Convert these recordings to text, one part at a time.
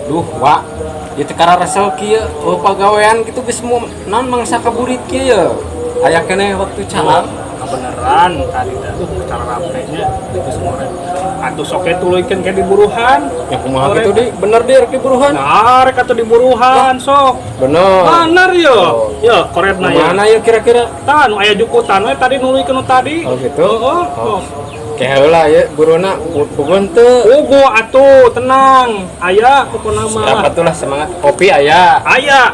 Duh, Wak. Ieu teh kararesel kieu, eueuh pagawean kitu geus mau naon mangsa kaburit kieu ye. Aya keneh waktu caang. Kebeneran tadi teh tuh cara rapenya itu semua atuh sok ge tuluykeun ke diburuhan. Yang kumaha kitu di bener di rek diburuhan. Nah, rek atuh diburuhan sok. Bener. Bener yo. Yo, koretna ya. Mana ya kira-kira? Tah nu aya jukutan we tadi nuluykeun nu tadi. Oh gitu. Heeh. Oh. Kayak heula ya buruhna puguh teu. Puguh atuh, tenang. Aya pokona mah. Siap atuh lah semangat. Kopi aya. Aya.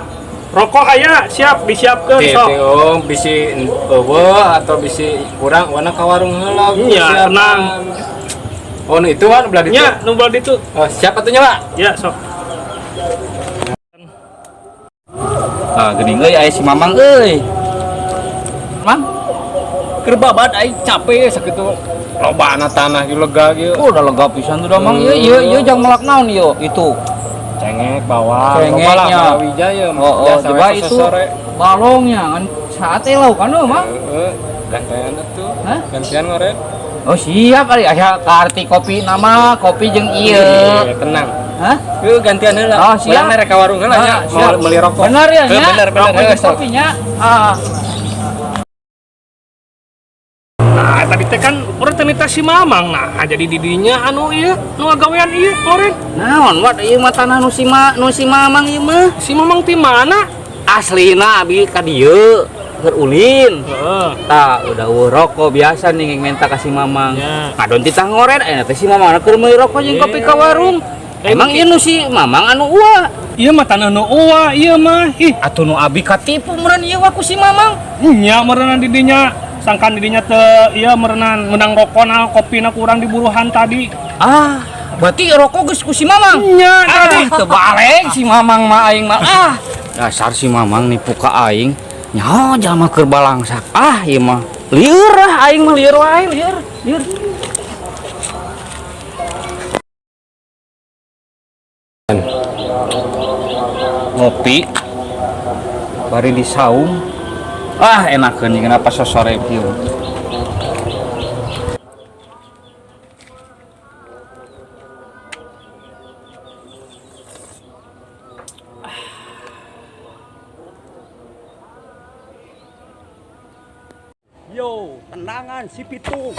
Rokok aya, siap disiapkeun sok. Teh oh bisi eueuh atau bisi kurang wana ka warung heula. Iya, tenang. Oh, nu itu kan belah ditu. Nya, nu belah ditu. Oh, siap atuh nya, Pak? Ya, sok. Ah, geuning euy aya si Mamang euy. Mang, Keur babad aing capek sakitu lobana tanah ge lega ge. oh, udah lega pisan tuh dah Mang. Ieu ieu ieu jang melak naon ieu itu. Cengek bawang, Cengeknya. loba lah Brawijaya Oh, oh, biasa coba we itu sore. balongnya kan saat lau kan oh, Mang. Heeh, gantian atuh. Hah? Gantian ngoret. Oh, siap ari aya karti kopi nama kopi jeung ieu. Iya, tenang. Hah? Yuk gantian heula. Oh, siap. Urang rek ka warung heula nya, Ah, siap. mau meuli rokok. Bener ya, Heuh, nya? bener, bener. Rokok Heuh, jeung sok. kopinya. Ah. Nah, tadi teh kan urang teh nita si Mamang. Nah, jadi didinya anu ieu, nu ngagawean ieu, Loren. Naon wat ieu mah tanah nu si ma nu si Mamang ieu mah. Si Mamang ti mana? Aslina abi ka dieu keur ulin. Heeh. Tah, udah eueuh rokok biasa nih menta ka si Mamang. Ya. Ngadon titah ngoret aya teh si Mamang keur meuli rokok jeung kopi ka warung. Emang ieu nu si Mamang anu uwa. Ieu mah tanah nu uwa, ieu mah. Ih, Atuh nu abi katipu meureun ieu ku si Mamang. nya meureunan didinya. Sangkan didinya teh ieu meureunan menang rokona, kopina kurang diburuhan tadi. Ah, berarti rokok geus ku si Mamang. Nya tadi. Ah, teu balik si Mamang mah aing mah. Ah, dasar si Mamang nipu ka aing. Nyaho jalma keur balangsak. Ah, ieu mah lieur ah aing mah lieur wae, lieur, lieur. Ngopi bari di saung. Ah, enakeun ieu kenapa sosore kieu. Yo, tendangan si Pitung.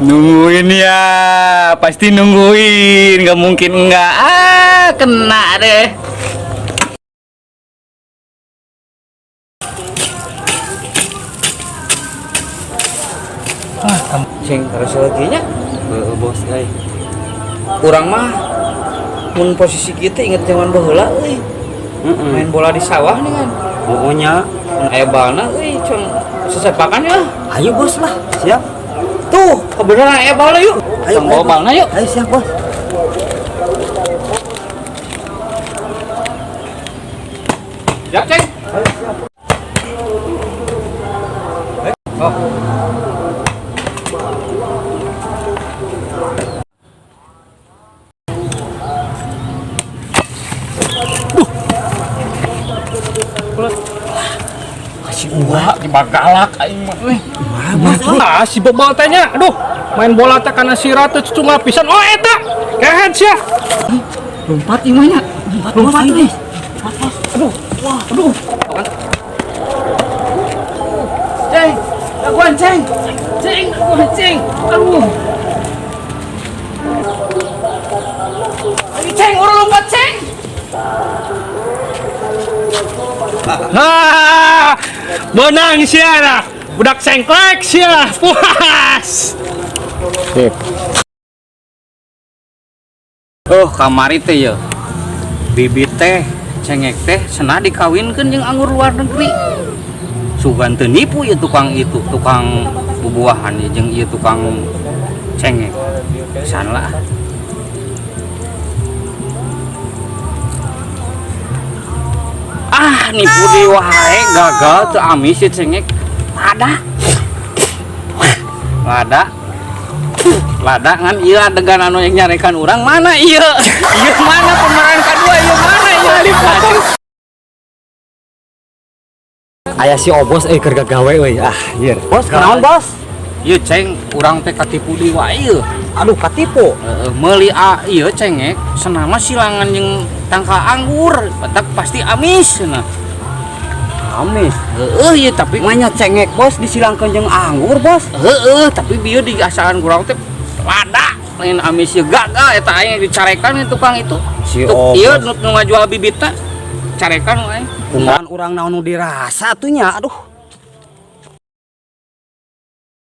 Nungguin ya, pasti nungguin, nggak mungkin enggak. Ah, kena deh. Ah, ceng terus lagi nya. Heuh, bos euy. Urang mah mun posisi kieu teh inget zaman baheula euy. Main bola di sawah nih kan. Pokoknya, Aya balna euy, ceng sesepakan ya. ayo bos lah, siap. Tuh, kebenaran aya balna yuk. Ayo, Tong bawa ayo. balna yuk. Ayo siap bos. Siap, Ceng. Oh. Kasih uang di bagalak aing mah euy. Ah, si bebal teh nya. Aduh, main bola teh kana si ratu cuma pisan. Oh, eta. Kehed sia. Lompat ieu mah nya. Lompat euy. Aduh. Wah, aduh. Ceng, lakuan ceng. Ceng, lakuan ceng. Aduh. Ayo ceng, urang lompat ceng. Ah, benang sia lah. Budak sengklek sia. Puas. Sip. Oh, kamari teh ya. Bibit teh, cengek teh cenah dikawinkeun jeung anggur luar negeri. Sugan teu nipu ieu tukang itu, tukang bubuahan ieu jeung ieu tukang cengek. Pisan lah. Ah, nipu deui wae gagal teu amis ieu cengek. Lada. Lada. Lada ngan ieu adegan anu yang nyarekan urang mana ieu? Ieu mana pemeran kadua ieu mana ieu? Aya si Obos euy keur gagawe euy. Ah, ieu. Bos, kunaon, Bos? Ieu, Ceng, urang teh katipu deui wae ieu. Aduh, katipu. Heeh, meuli a ieu cengek cenah mah silangan jeung tangkal anggur, batak pasti amis cenah. Amis. Heeh, ieu tapi Manya cengek, Bos, disilangkeun jeung anggur, Bos. Heeh, tapi bieu di asaan urang teh lada lain amis ieu, gagal eta aing dicarekan ieu tukang itu. Si Tuk, Obos. ieu nu ngajual bibitna carekan aing. Kumaha urang naon nu dirasa atuh nya? Aduh.